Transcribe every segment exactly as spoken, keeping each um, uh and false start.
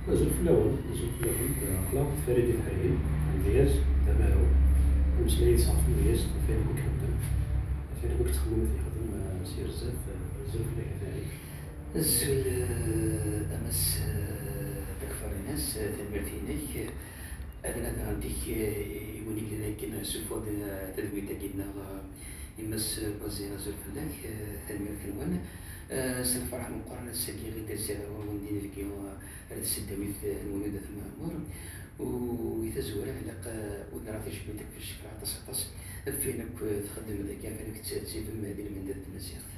Azul fell-awen, azul fell-awen. Aql-aɣ d Farid Ibeḥriyen, amedyaz, d amaru. Nettmeslay-d s ɣef tmedyazt, ɣef wayen akk i ixeddem, ɣef wayen akk i yettxemmim ad t-yexdem, eh, sya ar zdat. Eh, azul fell-ak a Farid. Azul, eh, a Mass, eh, Dda Farinas, eh, tanemmirt-inek. Eh, ad nadiɣ antik, eh, i win yellan akken, eh, sufeɣ-d, eh, tadwilt-agi-nneɣ, eh, i Mass Bazi, azul fell-ak, eh, tanemmirt-nwen. Eh, s lferḥ meqqren ass-agi i d-rziɣ ɣur-wen d inebgi, eh, ar tseddawit, eh, n Lmulud At Mɛemmer. U i tazwara, ilaq, eh, ad nerr tijmilt akked ccekr aṭas, aṭas ɣef wayen akk, eh, txeddmem dagi, ɣef wayen akk tettɛettibem di lmendad n tmaziɣt.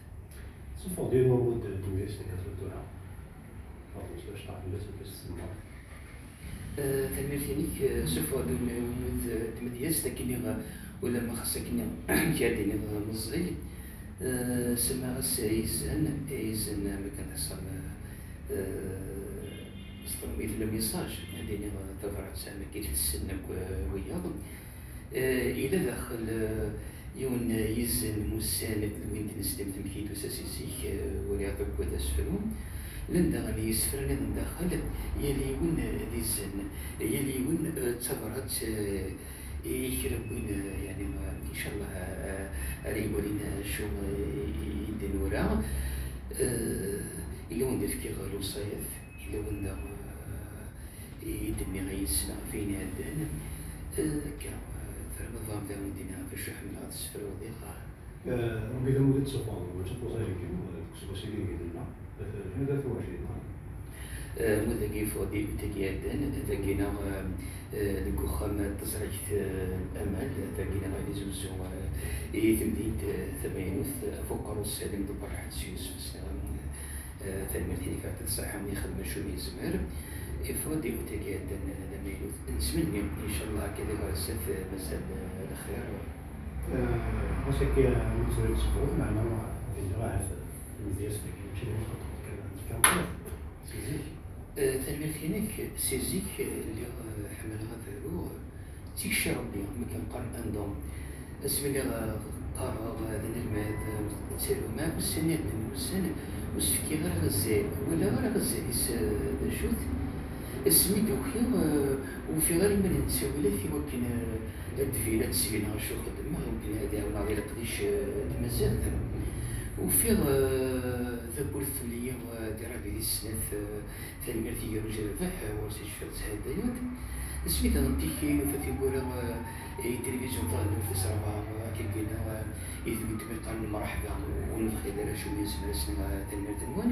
Sufeɣ-d yiwen n wawal d tmedyazt akka tura. Fadil, s wacḥal fell-as akka s tsemma. Eh, tanemmirt-inek, eh, sufeɣ-d yiwen n wawal d tmedyazt, akken iɣ, ulamma xas akken iɣ, amek ara d-iniɣ, eh, meẓẓiy. Eh, semmaɣ-as Izen, Izen, am akken teḥṣam, eh, s tṛumit le message, ad d-iniɣ, eh, tabrat, am akken tessen akk, eh, wiyaḍ. Eh, yella daxel, eh, yiwen n yizen n wussan d win n tneslemt, amek i d-tusa si zik, eh, walaɣ akk d asefru. Llan daɣen yisefra nniḍen daxel, yal yiwen, eh, d izen, yal yiwen, eh, d tabrat, eh, i kra n win, eh, yeɛni, eh, ncallah, eh, ara iwalin acu, eh, i, i d-nura. Eh, yella wanda fkiɣ lewṣayat. Yella wanda, eh, i d-nniɣ i yis-neɣ ɣef wayen iɛeddan, eh, akka, eh, terniḍ daɣen d ayen i d-nniɣ ɣef acu ḥemmleɣ ad sefruɣ diɣ. Eh, Rebbi d amulud s uxxam, mačči tuẓay deg, eh, deg useggas-agi deg nella, eh, hina d at wɛecrin, neɣ? Eh, amulud-agi yeffeɣ-d i tagi iɛeddan, dagi-neɣ, eh, eh, deg uxxam n teẓrigt, eh, Amal, dagi-neɣ i Tizi Wezzu, eh, i temdint, eh, tamaynut, eh, ɣef uqerru n Salim d Uberraḥ d Si Yusef, s-, eh, Eh, tanemmirt-inek, yeɛṭik ṣṣeḥḥa, mi yexdem acu mi yezmer. Iffeɣ-d i wutag iɛeddan d amaynut. Nettmenni, ncallah, akka di ɣer zdat, eh, mazal, eh, lxir. Eh, ɣas akka, mi tura yetteffeɣ, meɛna, dinna ahat, tmedyazt-agi, mačči d win xeddmeɣ kan, nekk am zik. Eh, tanemmirt-inek, si zik, eh, lliɣ, eh, ḥemmleɣ ad aruɣ. D tikci Rebbi, mi akken qqaren un don. Asmi lliɣ, eh, qqareɣ, eh, d anelmad, eh, ttaruɣ, meɛna ussan iɛeddan, ussan ur s-fkiɣ ara azal, ur walaɣ ara azal-is, eh, d acu-t. Asmi d-ukiɣ, eh, ur ufiɣ ara iman n ttawilat i wakken, eh, ad d-bin, ad d-sbineɣ acu xeddmeɣ, i wakken ad ɛawneɣ di leqdic, eh, n tmaziɣt. Ufiɣ, eh, tawwurt temlil-iyi, eh, di Rabi di snat, eh, Tanemmirt i Gerruj Rabeḥ, eh, ɣur-s icfa tthaddayeḍ. Asmi daɣen tikki nufa tiwwura, eh, i tilivizyu taɣelnawt tis rebɛa, eh, akken gina, eh, i d-wwin-d mi qqaren mreḥba, ur nebxil ara acu mi nezmer ad s-nini, eh, tanemmirt-nwen.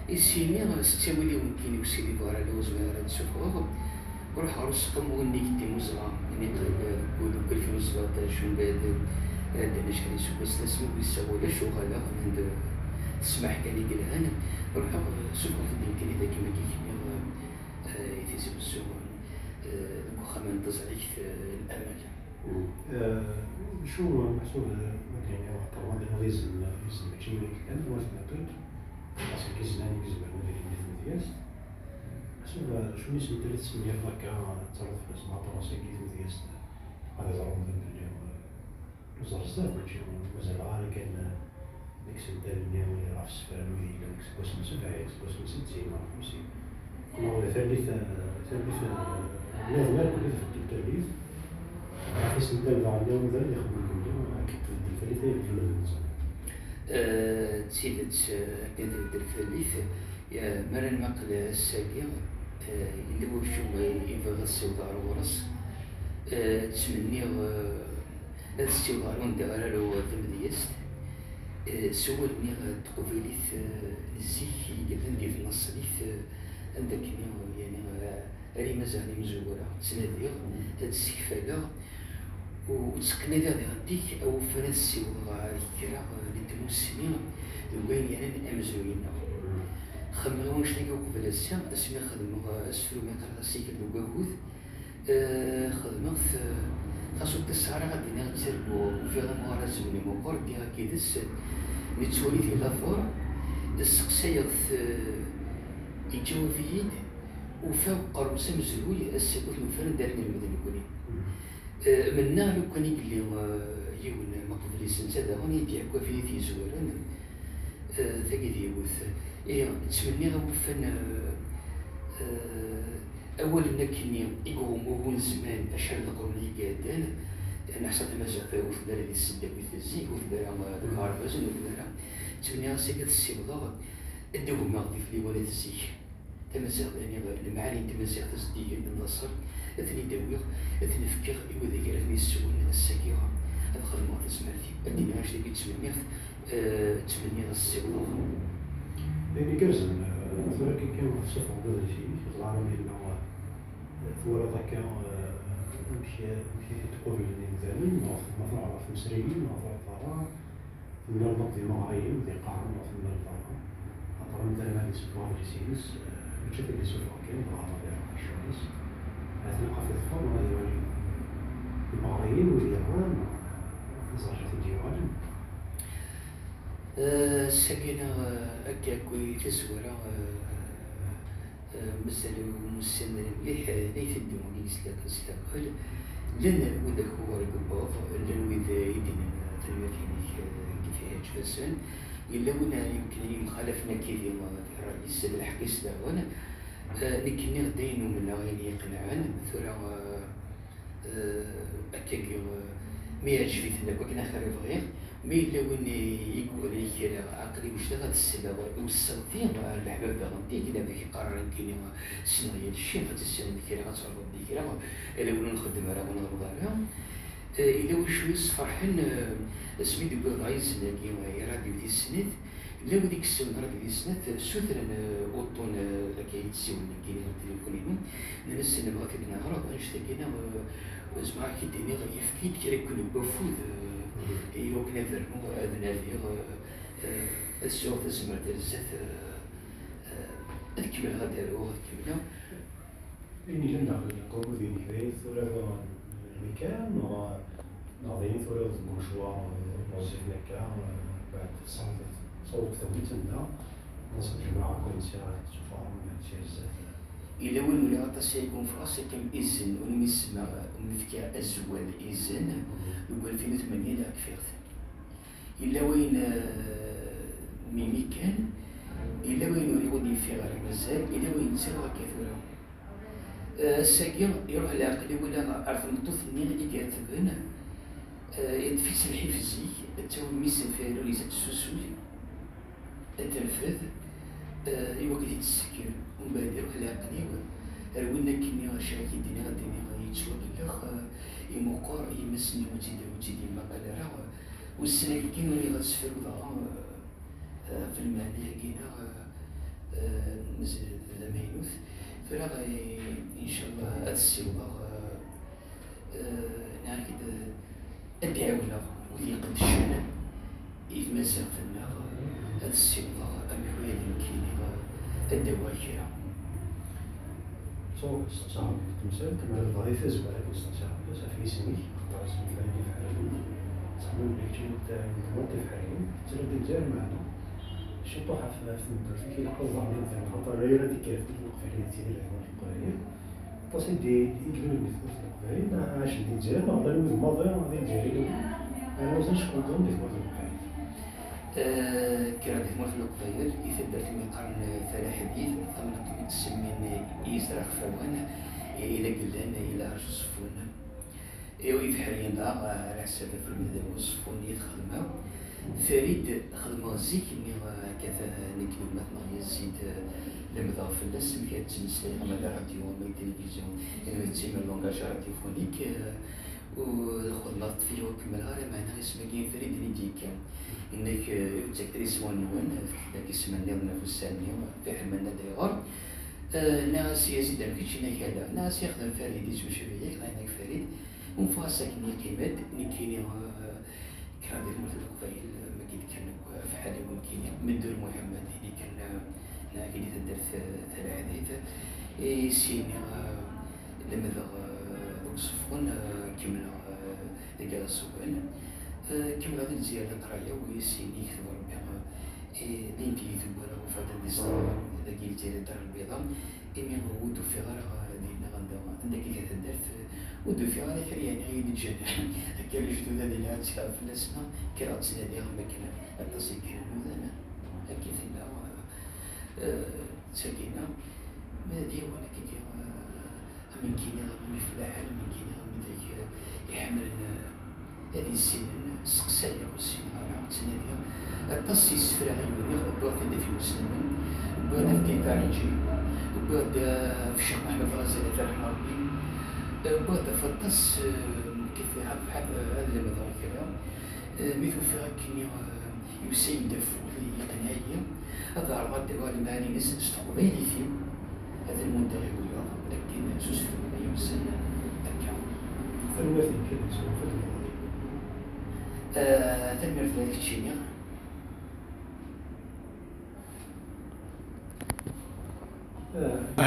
Is-ini, eh, s ttawil i wemkin i usidi bɣar ala ur zmireɣ ara ad d-sufɣeɣ. Ruḥeɣ ɣer useqqamu unnig n Timmuzɣa, mi qrib, eh, deg wul n walfin u sebɛeṭac, umbeɛd, eh, ddan acḥal n iseggasen, asmi wis sa ulac uɣaleɣ, anda, eh, ssmaḥ kan i yelhan. Ruḥeɣ, eh, sufɣeɣ-t-id nekkini dagi, mi k-nniɣ, eh, eh, i Tizi Wezzu, eh, deg uxxam n teẓrigt, eh, n Amal. Mm. Eh, acu, meḥsub, eh, ma d-nini, axaṭer ma d-niniḍ izen, izen mačči yiwen i yellan, war tmeṭṭut, aṭas n yiznan i izemren ad ilin di tmedyazt. Meḥsub, eh, acu n yisental i tesmenyafeḍ akka, ad taruḍ fell-asen, axaṭer ass-agi tmedyazt, ad iẓer umdan belli, eh, Ẓer zdat, mačči mazal ara kan deg isental-nni ɣef ssefra n wid yellan deg useggas n sebɛin, deg useggas n settin, neɣ xemsin. Neɣ tallit, tallit, nniḍen akk di tbeddel tallit. Ɣef isental daɣen n umdan ixeddmen belli akken tbeddel tallit ay ibeddel ula d netta. Eh, d tidet, eh, akken tbeddel tallit, eh, mi ara nmuqel ass-agi, eh, yella wacu i bɣiɣ ad ssiwḍeɣ ɣer ɣur-s. Eh, ttmenniɣ, eh, Ad ssiwḍeɣ ɣer wanda ara aruɣ tamedyazt, eh, s wawal-nni, eh, n teqbaylit, eh, n zik i yellan di tnaṣlit, eh, anda akken i, yani, eh, ara imazan imezwura ttnadiɣ, ad d-ssekfaleɣ, u, u tteqqen ad diɣen dik awufan ad ssiwḍeɣ ɣer kra, eh, n tmussni deg wayen yeɛnan amezruy-nneɣ. Xedmeɣ wanect-agi uqbel ass-a, asmi xedmeɣ, eh, asefru mi qqareɣ assikel deg wakud, Eh, xedmeɣ-t, eh, xas ur ttaseɣ ara ad d-iniɣ ttarguɣ, ufiɣ amɣar azemni meqqer, ddiɣ akid-s, nettwali di later, sseqsayeɣ-t, eh, iǧaweb-iyi-d, ufiɣ uqerru-s amezruy, ass-agi ur t-nufi ara anda ara nelmed nekkni. Eh, mennaɣ lukan i yelli, eh, yiwen meqbel-is netta daɣen i d-iɛeggu ɣef yid yezwaren. Eh, tagi d yiwet. Ihi, ttmenniɣ awufan, eh, Eh, awalen akkenni i iɣummugen zzman, acḥal n leqrun i iɛeddan, neḥsa tamaziɣt ur telli ara di tseddawit zik, ur telli ara deg uɣerbaz, ur telli ara. Ttmenniɣ ass-agi ad ssiwḍeɣ ad d-ugmeɣ di tliwanat zik. Tamaziɣt, yani, lemɛani n tmaziɣt zeddigen n laṣer, ad ten-id-awiɣ, ad ten-fkeɣ i widak ara ten-yesswen ass-agi, ad xedmeɣ tazmert-iw. Ad d-iniɣ anect-agi ttmenniɣ-t, eh, ttmenniɣ ad ssiwḍeɣ. D ayen igerrzen, eh, tura akka kan tessufɣeḍ adlis-ik, ẓer amek yella, eh, twalaḍ akka, eh, amek, amek i t-id-qublen yimdanen, neɣ ma tṛuḥeḍ ɣer tmesriyin, neɣ tṛuḥeḍ ɣer Temlaleḍ akked imeɣriyen d iqaren ɣef lmal berra, axaṭer anda ara d-isuffeɣ adlis-ines, eh, mačči ad t-id-isuffeɣ kan, dɣa ad iruḥ ɣer ccɣel-is. Ahat ilaq ad t-iḍfer, neɣ ad iwali imeɣriyen, wid yeɣran, neɣ, eh, iẓerǧ ad t-id-yuɣalen. Eh, ass-agi neɣ, eh, akka akk i tazwara, eh, Eh, mazal ur nessaner mliḥ, eh, la iteddu, la yeslak s laqqel. Llan widak uɣur i yewweḍ, llan wid, eh, i d-yennan, eh, tanemmirt-inek, eh, deg iɛǧeb-asen. Yella win, eh, yemken ad yemxalafen akkidi, eh, di ṛṛay-is, d lḥeqq-is daɣen. Eh, nekk nniɣ-d ayen umneɣ, ayen iyi-iqenɛen. Tura, eh, Eh, akkagi, eh, mi yeɛǧeb-iten akk akken axir i bɣiɣ, mi yella win i, i iwalan kra, aql-i wejdeɣ ad sleɣ i uṣṣawti, eh, leḥbab daɣen, d ayen ad ak-qqareɣ nekkini, ssneɣ yal cci, ad tissineḍ kra, ad tɛerḍeḍ di kra, ala win ur nxeddem ara, ur nɣelleḍ ara. Eh, yella wacu i sferḥen, eh, asmi d-wwiɣ dɣa izen-agi, eh, i rradyu tis snat, Llan wid i yessawlen ɣer yid-sen, ssutren, eh, uṭṭun, eh, akka i d-ssiwlen nekkini ɣer tilifun-inu. Nnan-as, "Nebɣa ad t-id-neɣreḍ, annect-agi-nni, eh, zemreɣ ad k-id-iniɣ, yefka-yi-d kra kan n wafud, eh, i wakken ad rnuɣ, ad nadiɣ, eh, eh, ad sɛuɣ tazmert ar zdat, eh, eh, ad kemmleɣ ad aruɣ, ad kemmleɣ." Ayen yellan daxel n lqubud-inek, d ayen turiḍ n lmikan, neɣ, neɣ d ayen turiḍ deg umecwar, eh, ɣezzifen akka, eh, beɛd tessawḍeḍ, tessawḍeḍ tagnit anda, neɣ s lǧemɛa akk ayen sɛiɣ ad tt-ufɣeɣ, ad tt-id-ssiwḍeɣ? Yella win uriɣ aṭas i yeggunfeɣ, ass-agi am izen, ur mi semmaɣ, ur mi fkiɣ azwel izen, deg walfin u tmanya neɣ kfiɣ-t. Yella wayen, eh, mimi kan, yella wayen ur, ur d-yeffiɣ ara mazal, yella wayen ttaruɣ akka tura. Eh, ass-agi, iruḥ leɛqel-iw ula ar tmeṭṭut-nni i iɛetben, eh, yeṭṭef-itt lḥif zik, ad tawi mmi-s n Fayruz, ad tessusuy, ad terfed, eh, i wakken ad tt-tessekker. Umbeɛd iruḥ leɛqel-iw ar win akkenni, acu ara k-id-iniɣ, ad d-iniɣ yettwakellex, eh, imuqer, yemma-s-nni ur tt-id-, ur tt-id-yemmaqal ara, eh, wissen akken uriɣ asefru daɣen, eh, eh, ɣef lmeɛna-agi neɣ, eh, eh, mazal d amaynut. Tura, eh, incallah ad ssiwḍeɣ, eh, eh, neɣ ad, ad d-ɛiwneɣ wid iqeddcen i tmaziɣt-nneɣ, ad ssiwḍeɣ amek ur ad nekkini ad d-awiɣ kra. Ttawḍ s ttɛerḍ deg temsalt, ma d bɣa i tazwara akken s ttɛerḍ, ɣef yisem-ik, axaṭer isem flan d ifeḥriyen, ttxemmim belli keččini d, d tmurt ifeḥriyen, tettiliḍ di Lezzayer, meɛna ciṭuḥ ɣef, ɣef tmeddurt-ik, ilaq ad ẓren imdanen, axaṭer la yura tikkelt i Leqbayel, yettili di tmurt n Leqbayel. Aṭas i d-, i yellan di tmurt n Leqbayel, ɛacen di Lezzayer, neɣ llan wid maḍi d Izzayriyen, ɛni mazal ckunṭḍen di tmurt n Leqbayel? Eh, kkreɣ di tmurt n Leqbayel, i taddart mi qqaren, eh, Tala Ḥdid, tamnaḍt mi tt-semmin, eh, Yizra Xfawan, eh, ila yellan, eh, ila Arju Ṣeffun. Eh, ibḥriyen daɣ, eh, ala ḥsab ɣef lmedda n Uṣeffun i txedmeɣ. Farid, xedmeɣ zik-nni, eh, akka ta-, nekk d gma-tneɣ Yazid, eh, lemdeɣ fell-as amek ad ttmeslayeɣ ama d ṛṛadyu, ama d tilivizyu, ama d timi n langaj radiophonique, eh, u lxedma teṭṭef-iyi ur kemmleɣ ara, meɛna isem-agi n Farid i d-yekkan. Inna-k, eh, ur ttaket ara isem-nwen, fket-d akk isem-nniḍen ɣef ussan-nni, fiḥel ma nna-d ayɣer. Eh, nniɣ-as i Yazid am kečč, inna-k ala. Nniɣ-as ixdem Farid, yettemcabi-yak, neɣ inna-k Farid. Unfeɣ-as akken yeqqim-d, nekkini, eh, kkreɣ di tmurt n Leqbayel, eh, mi k-id-kkan akk, eh, ɣef ḥala nekkini, Meddur Muḥemmed, i d-ikkan, eh, neɣ i di taddart, eh, Tala Ḥdid, i sin-nni, eh, lemdeɣ, eh, deg Uṣeffun, eh, kemmleɣ, eh, deg Iɣersuben. Eh, kemmleɣ di Lezzayer leqraya-w, i sin-nni yekteb Rebbi, eh, eh, din tili tewwara ufaḍil di ṣṣeḥra, dagi Lezzayer Dar Lbiḍa. Imi ur d-ufiɣ ara dinna anda, anda akka taddart, ur d-ufiɣ ara kra, yeɛni, i yi-d-ǧǧan akka lejdud ad iliɣ ad ttkiɣ fell-asen, kkreɣ ttnadiɣ am wakken aṭas i kkren nudan, akka tella, eh, d tagina. Ma d yiwen akken d-, eh, am nekkini, am ifellaḥen, am nekkini, am wid, eh, iḥemmlen, eh, ad issinen, steqsayeɣ, ur ssineɣ ara, ttnadiɣ. Aṭas n yisefra i wriɣ, wwiɣ-d ɣef Imusnamen, wwiɣ-d ɣef Guitarigi, wwiɣ-d, eh, ɣef Ccix Muḥend Belɣazali, ad yerḥem Rebbi, eh, wwiɣ-d ɣef aṭas, eh, kif ḥab, ḥab ad lemdeɣ kra. Eh, mi t-ufiɣ akken, eh, yusa-yi-d ɣef wul, yeqneɛ-iyi, ad ɛerḍeɣ ad d-awiɣ lemɛani-ines s teqbaylit-iw, ad lmundeɣ i wiyaḍ, akken s usefru ay yusan akka. Tanemmirt-ik, ad nesgunfu ad d-naweḍ. Eh, tanemmirt-nni d keččini. Eh,